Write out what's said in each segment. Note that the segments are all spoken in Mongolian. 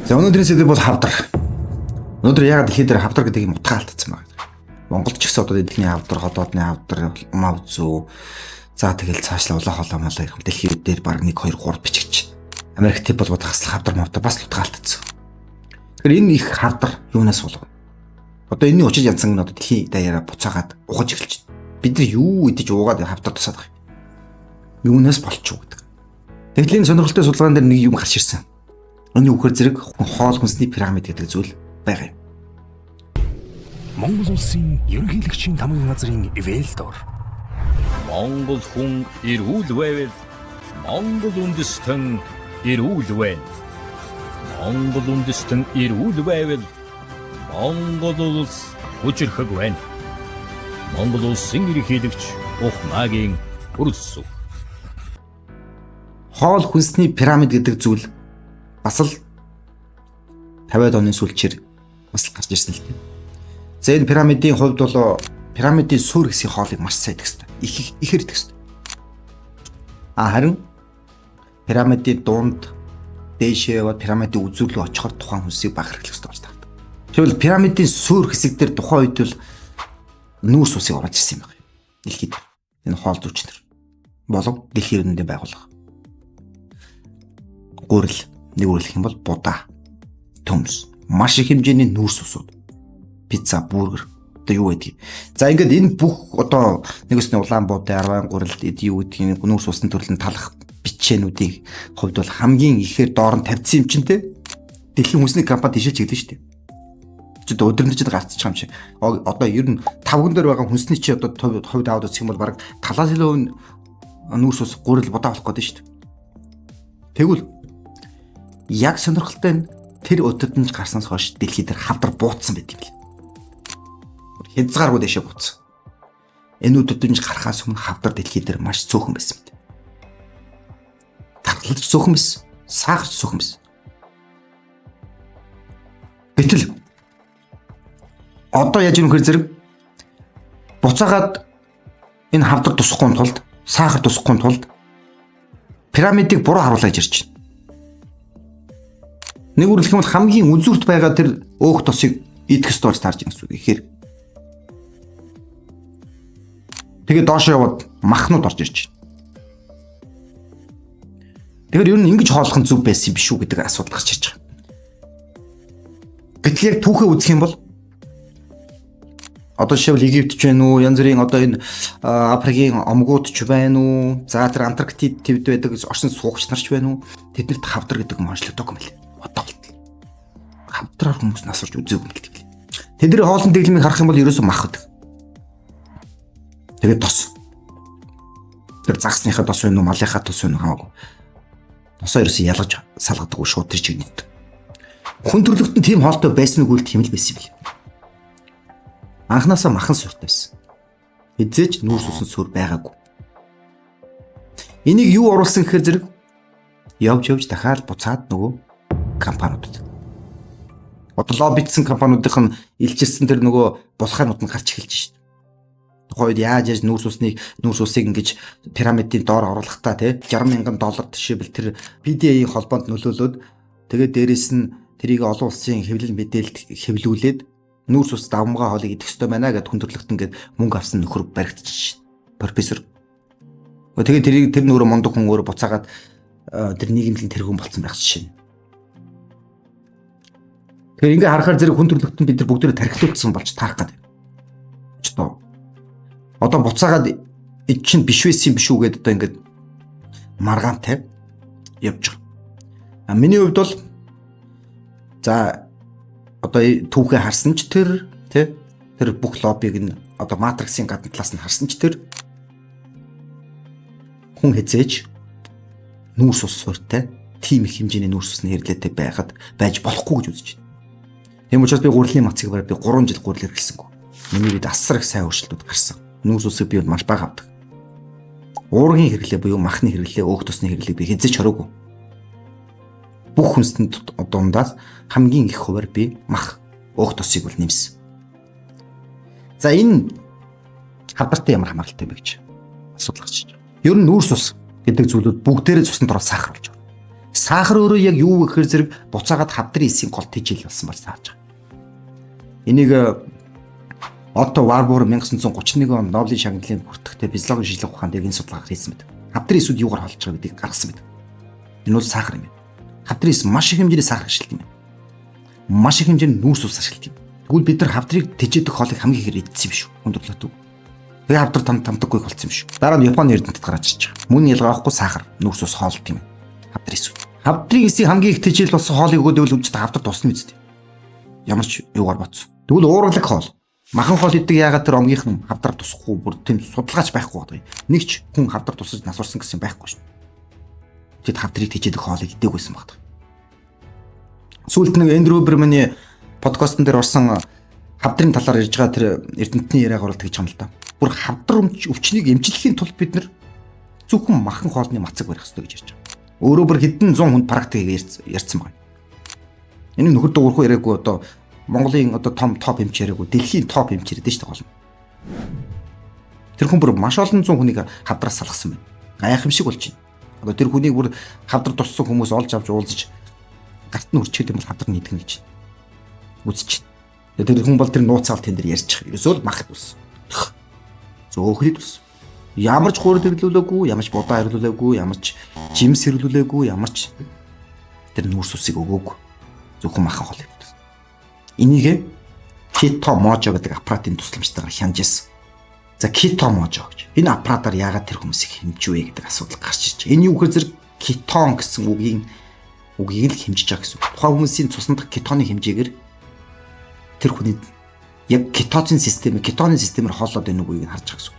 За, өнөөдрийн сэдэв бол хавдар. Өнөөдөр яагаад дэлхий дээр хавдар гэдэг юм утгаа алдсан байгаа. Монголд ч гэсэн одоо дэлхийн хавдар, хотоодны хавдар, мав зүү. За, тэгэл цаашлаа улаан хоолой малаа ирэх дэлхий дээр баг 1 2 3 бичигч. Америк тэв болгоод хаслах хавдар мавдар бас л утгаа алдсан. Тэгэхээр энэ их хавдар юунаас болов? Одоо энэний учир янзан нь одоо дэлхийн даяараа буцаагаад ухаж эхэлж байна. Бид нар юу идэж уугаад хавдар тусаад байгаа юм? Юунаас болчих вэ гэдэг. Тэгтэл энэ сонирхолтой судалгаан дээр нэг юм гарч ирсэн. Энэ үхээр зэрэг хоол хүнсний пирамид гэдэг зүйл байгаа юм. Монгол улсын ерөнхийлөгчийн тамгын газрын Вэлдор. Монгол хүн эрүүл байвал Монгол үндэстэн эрүүл байна. Монгол үндэстэн эрүүл байвал Монгол улс хүчирхэг байна. Монгол улсын ерөнхийлөгч Ухмаагийн хүрэлсүх. Хоол хүнсний пирамид гэдэг зүйл бас л 50-ад оны сүүлчээр бас л гарч ирсэн л дээ. За, энэ пирамидын хувьд бол пирамидын суурь хэсгийн хоолыг маш сайн идэх хэрэгтэй. Их их ихээр идэх хэрэгтэй. А харин пирамидын дунд дээшээ яваад пирамидын үзүүр рүү очихоор тухайн хүнсийг бага хэрэглэх хэрэгтэй болж таардаг. Тэгвэл пирамидын суурь хэсэг дээр тухайн үед бол нүүрс усыг оруулж ирсэн юм байна. Дэлхийд. Энэ хоол зүйчнэр болов дэлхийн өрнөдөө байгууллага. Гурил, нэг үгээр хэлэх юм бол будаа, төмс, маш их хэмжээний нүүрс усууд, пицца, бургер, одоо юу гэдгийг. За, ингээд энэ бүх одоо нэг үсний улаан буудай, арван гурил, эд юу гэдгийг нүүрс усны төрлийн талах бичээнүүдийн хувьд бол хамгийн ихээр доор нь тавьсан юм чинь те. Дэлхийн хүнсний компани тийшээ чиглэн шүү дээ. Чи одоо өдрөмжөд гарцчих юм шиг. Одоо ер нь тавган дээр байгаа хүнсний чи одоо хувьд аваад үзэх юм бол бараг талаас илүү нүүрс ус, гурил, будаа болох гэдэг шүү дээ. Тэгвэл яг сонирхолтой нь тэр өдөртөнд гарснаас хойш дэлхий дээр хавдар буутсан байт юм бэл. Хязгааргүй дэшээ буутсан. Энэ өдөртөнд гарахаас өмнө хавдар дэлхий дээр маш цөөхөн байсан мэт. Тархалж цөөхөн байсан. Сахарч цөөхөн байсан. Гэтэл одоо яаж юм хэр зэрэг буцаагаад энэ хавдар тусахгүй тулд, сахар тусахгүй тулд пирамидыг буруу харуулж ирж байна. Нэг үгээр хэлэх юм бол хамгийн үзүүрт байгаа тэр өөх тосыг идэх ёстой болж таарж байгаа гэсэн үг ихээр. Тэгээ доошоо яваад махнууд орж ирж байна. Тэгэхээр ер нь ингэж хооллох нь зөв байсан юм биш үү гэдэг асуудал гарч ирж байгаа. Гэтэл яг түүхээ үзэх юм бол одоо жишээлбэл Египт ч байна уу, янз бүрийн одоо энэ Африкийн омгууд ч байна уу, за тэр Антарктид твд байдаг орчин суугч нар ч байна уу, тэднэрт хавдар гэдэг юм онцлогддог юм байна. Одоо болтол. Хавдраар хүмүүс насарч үзээгүй юм гэдэг. Тэдний хоолн дэглэмийг харах юм бол ерөөсөө мах гэдэг. Тэгээд тос. Тэр загсныхаа тос байна уу, малынхаа тос байна уу хамаагүй. Тосоо ерөөсөө ялгаж салгадаггүй, шууд тэр чиг нийт. Хүн төрлөختөн тийм хоолтой байсан үгүй л тийм л байсан юм бэл. Анхнаасаа махан сууртай байсан. Эзээч нүүрс усан суурь байгаагүй. Энийг юу оруулсан гэхээр зэрэг явж явж дахиад буцаад нөгөө компаниудад. Одоо лоббитсэн компаниудын нь илчилсэн тэр нөгөө булхаанууд нь гарч эхэлж шít. Тухайн үед яаж яаж нүүрс усыг ингэж пирамидын доор оруулахдаа те 60 мянган доллар жишээлбэл тэр PDA-ийн холбоонд нөлөөлөөд, тэгээд дээрэс нь тэрийг олон улсын хэвлэл мэдээлэлд хэвлүүлээд нүүрс ус давмгай хоолыг идэх ёстой байна гэд хүн төрөлхтөн гээд мөнгө авсан нөхөр баригдчих шít. Профессор. Тэгээд тэрийг тэр нөрөө мундаг хүн өөрөө буцаагаад тэр нийгэмлэгийн тэргүүн болцсон байх жишээ. Тэгэхээр ингээ харахаар зэрэг хүн төрөлхтөн бид нар бүгдээрээ тархилуулсан болж таарах гэдэг. Ч одоо одоо буцаагаад эд чинь биш байсан юм биш үү гэдээ одоо ингээд маргаантай явж байгаа. А миний хувьд бол за одоо түүхээ харсан ч тэр тий тэр бүх лоббиг нь одоо матриксын гадна талаас нь харсан ч тэр хүн хэзээж нүүрс ус суурьтай тийм их хэмжээний нүүрс усны хэрэглээтэй байгаад байж болохгүй гэж үзэж байна. Тийм учраас би гурилын мацыг бараг би 3 жил гурил хэрэглэсэнгүй. Миний бид асар их сайн өөрчлөлтүүд гарсан. Нүүрс усыг би маш бага авдаг. Уургийн хэрэглээ буюу махны хэрэглээ, өөх тосны хэрэглээг би хэзээ ч хороогүй. Бүх хүнсэнд дундаас хамгийн их хувиар би мах, өөх тосыг бол нэмсэн. За, энэ хавдартай ямар хамааралтай бэ гэж асуудал гарч ирж байна. Ер нь нүүрс ус гэдэг зүйлүүд бүгдээрээ цуснд ороод сахар болж байна. Сахар өөрөө яг юу гэхээр зэрэг буцаагаад хавдрын эсийн гол тэжээл болсон болж таарж байгаа. Энийг Отто Варбур 1931 онд Нобелийн шагналыг хүртэхдээ физиологийн шинжлэх ухаанд яг энэ судалгаа хийсэн байдаг. Хавдрын эсүүд юугаар холж байгаа гэдгийг гаргасан байдаг. Энэ бол сахар юм байна. Хавдрын эс маш их хэмжээний сахар ашигладаг юм байна. Маш их хэмжээний нүүрс ус ашигладаг юм. Тэгвэл бид нар хавдрыг тэжээдэг хоолыг хамгийн ихээр идсэн юм шүү. Хүндрэлтэй. Тэгээ хавдар там тамдаггүй болсон юм шүү. Дараа нь Японы эрдэмтэд гарч ирж байгаа. Мөн ялгаа авахгүй сахар, нүүрс ус хоолт юм. Хавдрын эсүүд. Хавдрын эсийг хамгийн их тэжээл болсон хоолыг өгөөд байвал үндсэндээ хавдар тусна үсттэй. Ямар ч юугаар бодсон. Тэгвэл уураглаг хоол. Махан хоол идэг яагаад тэр омгийнх нь хавдар тусахгүй бүр тийм судалгаач байхгүй байдаг. Нэг ч хүн хавдар тусаж нас орсон гэсэн байхгүй шүү. Тэд хавдрыг тэжээдэг хоолыг идээг байсан баг. Сүүлд нэг Эндрю Берманы подкастн дээр орсон хавдрын талаар ярьж байгаа тэр эрдэмтний яриагаар бол тэгж юм л да. Бүр хавдар өвчнийг эмчлэхийн тулд бид нар зөвхөн махан хоолны мацаг барих ёстой гэж ярьж байгаа. Өөрөө бүр хэдэн зуун хүнд практик ярьсан байна. Энэ нөхөр дуугархуу яриаггүй одоо Монголын одоо том топ эмч яриаггүй дэлхийн топ эмч яриад шүү дээ гол нь. Тэр хүн бүр маш олон зуун хүнийг хавдраас салгасан байна. Гайхамшиг болж байна. Одоо тэр хүнийг бүр хавдар туссан хүмүүс олж авч уулзаж гарт нь үрчихэд юм бол хавдар нийтгэн гэж үзэж байна. Тэр хүн бол тэр нууцаал тэн дээр ярьчих. Ерөөсөө л мах ус. Зөөхрид ус. Ямар ч хурд хэрлүүлээгүй, ямар ч будаа хэрлүүлээгүй, ямар ч жимс хэрлүүлээгүй, ямар ч тэр нүүрс усыг өгөөгүй. Зөвхөн махан хоол. Энийг Keto Mojo гэдэг аппаратын тусламжтайгаар хянаж ирсэн. За Keto Mojo гэж. Энэ аппаратаар яагаад тэр хүмүүсийг хэмжвэ гэдэг асуудал гарч ирж байна. Энэ юу гэхээр зэрэг кетон гэсэн үгийг л хэмжиж байгаа гэсэн үг. Тухайн хүмүүсийн цусан дахь кетоны хэмжээгээр тэр хүний яг кетоцын систем, кетоны системээр хооллоод байна үгийг харж байгаа гэсэн үг.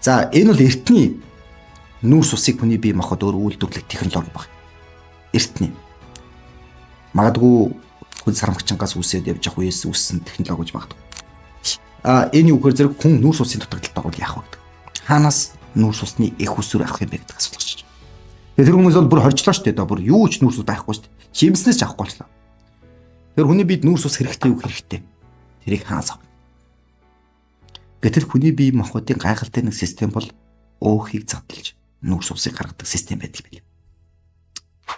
За энэ бол эртний нүүрс усыг хүний бие махбод өөр үйлдвэрлэх технологи баг. Эртний. Магадгүй хүн сарамгчингаас үсээд явж явах үеэс үүссэн технологи гэж магадгүй. А энэ юу гэхээр зэрэг хүн нүүрс усын дутагдaltaд орвол яах вэ гэдэг. Хаанаас нүүрс усны их усүр авах юм бэ гэдэг асуудал гарч ирж байна. Тэр хүмүүс бол бүр хоржлоо шүү дээ. Бүр юу ч нүүрс ус байхгүй шүү дээ. Жимснээс ч авахгүй болчлоо. Тэр хүний биед нүүрс ус хэрэгтэй юу хэрэгтэй. Тэрийг хаанаас авах? Гэтэл хүний бие махбодын гайхалтай нэг систем бол өөхийг задлж нүүрс усыг гаргадаг систем байдаг юм байна.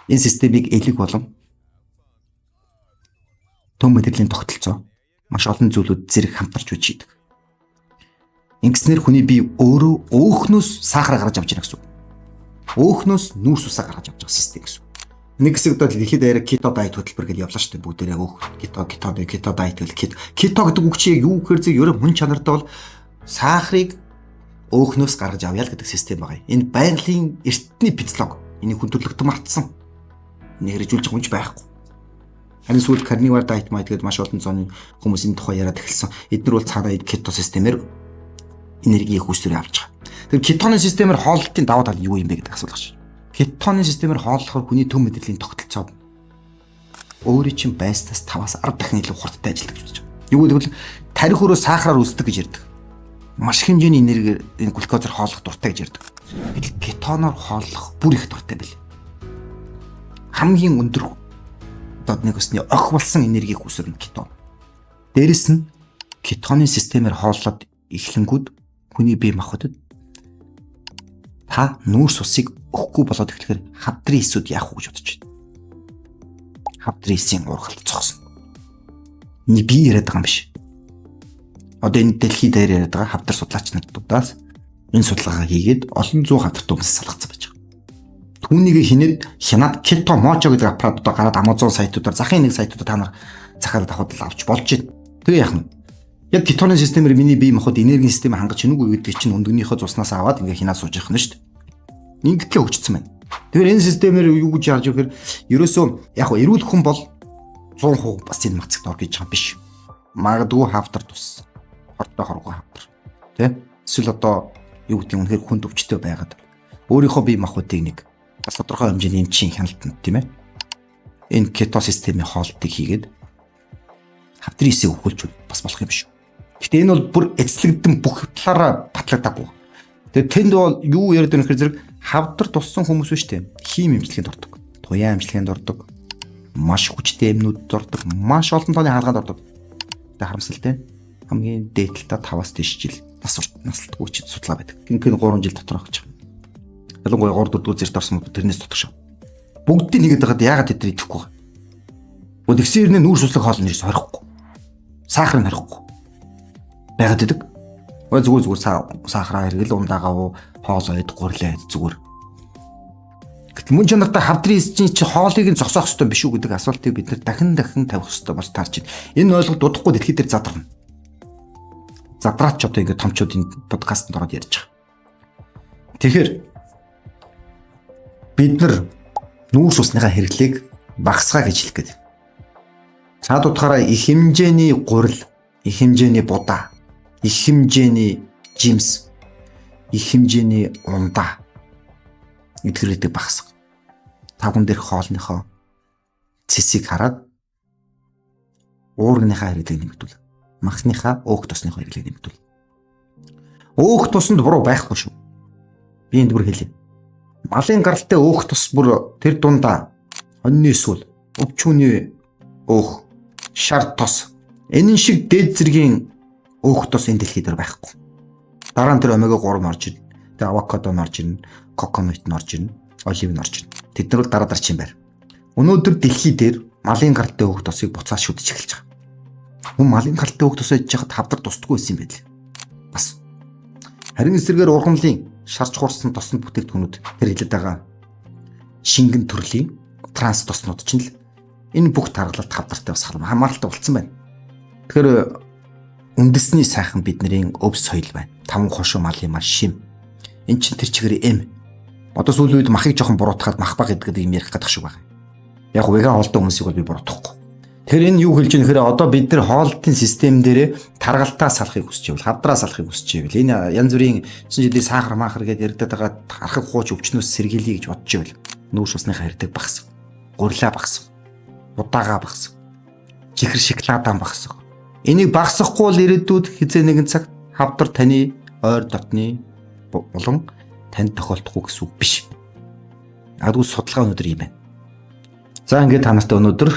Энэ системийг элэг болон төм мэдрэлийн тогтолцоо маш олон зүйлүүд зэрэг хамтарч үж хийдэг. Ингэснээр хүний бие өөрөө өөхнөөс сахар гаргаж авч ирнэ гэсэн үг. Өөхнөөс нүүрс усаа гаргаж авч байгаа систем гэсэн үг. Нэг хэсэг одоо дэлхийд даяар кето дайет хөтөлбөр гэж явлаа шүү дээ. Бүгдээрээ өөх кето кето кето дайет гэл кето кето гэдэг үг чи яг юу гэхээр зэрэг ерөө мөн чанартай бол сахарыг өөхнөөс гаргаж авъя л гэдэг систем байгаа. Энэ байгалийн эртний физиологи. Энийг хүн төрөлхтөн мартсан. Энийг хэрэгжүүлж байгаа хүн ч байхгүй. Харин сүүлд carnivore diet маяг гэдэг маш олон зооны хүмүүс энэ тухай яриад эхэлсэн. Эднэр бол цаанаа кето системээр энерги их үүсвэрээ авч байгаа. Тэр кетоны системээр хооллолтын даваа тал юу юм бэ гэдэг асуудал гарч. Кетоны системээр хооллохоор хүний төм мэдрэлийн тогтолцоо өөрийн чинь байснаас 5-аас 10 дахин илүү хурдтай ажилладаг гэж үзэж байгаа. Юу гэвэл тарих өрөө сахараар өсдөг гэж ярьдаг. Маш их хэмжээний энергиэр энэ глюкозоор хооллох дуртай гэж ярьдаг. Гэтэл кетоноор хооллох бүр их дуртай байл. Хамгийн өндөр одоо нэг өсний ох болсон энергийг үүсгэн кетон. Дээрэс нь кетоны системээр хооллоод эхлэнгүүд хүний бие махбодод та нүүрс усыг өгөхгүй болоод эхлэхээр хавдрын эсүүд яах вэ гэж бодож байна. Хавдрын эсийн ургалт зогсно. Эний би яриад байгаа юм биш. Одоо энэ дэлхий дээр яриад байгаа хавдар судлаач наруудаас энэ судалгаа хийгээд олон зуун хавдарт хүмүүс салгацсан байж байгаа. Түүнийг хинээд хянаад Keto Mojo гэдэг аппарат одоо гараад Amazon сайтуудаар захын нэг сайтуудаар та нар захиалаад авахд л авч болж байна. Тэгээ яах нь? Яг кетоны системээр миний бие махбод энергийн системээ хангаж гинүгүй гэдгийг чинь өндөгнийхөө цуснаас аваад ингээ хянаад сууж явах нь шүү дээ. Ингэтлээ хөгжсөн байна. Тэгэхээр энэ системээр юу гэж харж байгаа гэхээр ерөөсөө яг хөө эрүүл хүн бол 100% бас энэ мацагт ор гэж байгаа юм биш. Магадгүй хавдар туссан. Хортой хоргоо хавдар. Тэ? Эсвэл одоо юу гэдэг нь үнэхээр хүнд өвчтөй байгаад өөрийнхөө бие махбодыг нэг бас тодорхой хэмжээний эмчийн хяналтанд тийм ээ. Энэ кето системийн хоолтыг хийгээд хавдрын эсийг өхөлж бас болох юм биш. Гэтэ энэ бол бүр эцлэгдэн бүх талаараа батлагдаагүй. Тэгээ тэнд бол юу яриад байгаа нөхөр зэрэг хавдар туссан хүмүүс биш үү? Хим эмчилгээнд ордог. Туяа эмчилгээнд ордог. Маш хүчтэй эмнүүдэд ордог. Маш олон тооны хаалгаанд ордог. Тэгээ харамсалтай хамгийн дээд талдаа 5-аас дээш жил нас наслтгүй ч судалгаа байдаг. Гинхэн 3 жил дотор огч. Ялангуяа 3 4 дугаар зэрэгт орсон бол тэрнээс дотор шав. Бүгдийг нэгэд байгаад яагаад тэд нар идэхгүй байгаа? Тэгсэн хэрнээ нүүрс услаг хоол нэрс хорихгүй. Сахар нь хорихгүй. Байгаад идэг. Зүгээр зүгээр сахараа хэрэгэл ундагаа уу хоол ойд гурлаа зүгээр. Гэтэл мөн чанартай хавдрын эсчийн чи хоолыг нь зогсоох ёстой биш үү гэдэг асуултыг бид нар дахин дахин тавих ёстой болж таарч байна. Энэ ойлголт удахгүй дэлхий дээр задарна. Задраач ч одоо ингээд томчуудын подкастт ороод ярьж байгаа. Тэгэхээр бид нар нүүрс усныхаа хэрэглээг багасгаа гэж хэлэх гээд. Цаад утгаараа их хэмжээний гурил, их хэмжээний будаа, их хэмжээний жимс, их хэмжээний ундаа эдгэрээдэг багасга. Тавган дээрх хоолныхоо цэсийг хараад уургийнхаа хэрэглээг нэмэгдүүл. Махныхаа өөх тосныхоо хэрэглээг нэмэгдүүл. Өөх тусанд буруу байхгүй шүү. Би энд бүр хэлье. Малын гаралтай өөх тус бүр тэр дундаа хоньны сүл, өвчүүний өөх, шар тос. Энэ шиг дээд зэргийн өөх тос энэ дэлхий дээр байхгүй. Дараа нь тэр омега 3 орж ирнэ. Тэр авокадо нь орж ирнэ, coconut нь орж ирнэ, olive нь орж ирнэ. Тэд нар бол дараа дараа чинь байр. Өнөөдөр дэлхий дээр малын гаралтай өөх тосыг буцаад шүдэж эхэлж байгаа. Хүн малын гаралтай өөх тосоо идэж байхад хавдар тусдаггүй байсан юм байл. Бас. Харин эсрэгээр ургамлын шарж хурсан тосны бүтээгдэхүүнүүд тэр хэлээд байгаа шингэн төрлийн транс тоснууд чинь л энэ бүх таргалалт хавдартай бас хамааралтай болцсон байна. Тэгэхээр үндэсний сайхан бидний өв соёл байна. Таван хошуу малын мал шим. Эн чинь тэр чигээр эм. Одоо сүүлийн үед махыг жоохон буруутгаад мах баг гэдэг юм ярих гэдэг шиг байна. Яг веган хоолтой хүмүүсийг бол би буруутгахгүй. Тэгэхээр энэ юу хэлж байгаа нөхөр одоо бид нар хоолтын систем дээрээ таргалтаа салахыг хүсэж байвал, хавдраа салахыг хүсэж байвал, энэ янз бүрийн 9 жилийн сахар махар гэдээ яригдаад байгаа архаг хууч өвчнөөс сэргийлье гэж бодож байвал нүүрс усныхаа хэрдэг багасга, гурлаа багасга, удаага багасга, чихэр шоколадаа багасга. Энийг багасгахгүй бол ирээдүйд хизээ нэгэн цаг хавдар таны ойр дотны болон танд тохиолдохгүй гэсэн үг биш. Адгүй судалгаа өнөөдөр юм байна. За ингээд та нартай өнөөдөр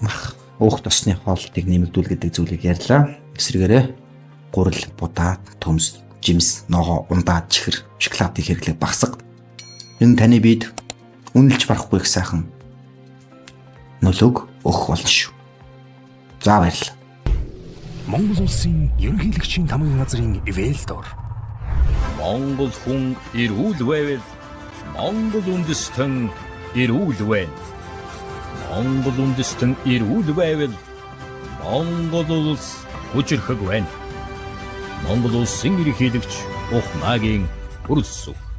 мах өөх тосны хоолтыг нэмэгдүүл гэдэг зүйлийг ярьлаа. Эсрэгээрээ гурил, будаа, төмс, жимс, ногоо, ундаа, чихэр, шоколадын хэрэглээг багасга. Энэ таны биед үнэлж барахгүй их сайхан нөлөөг өгөх болно шүү. За баярлалаа. Монгол улсын ерөнхийлөгчийн тамгын газрын Ивэлдор. Монгол хүн эрүүл байвал Монгол үндэстэн эрүүл байна. Монгол үндэстэн эрүүл байвал Монгол улс хүчирхэг байна. Монгол улсын ерөнхийлөгч Ухнаагийн хүрэлцүү.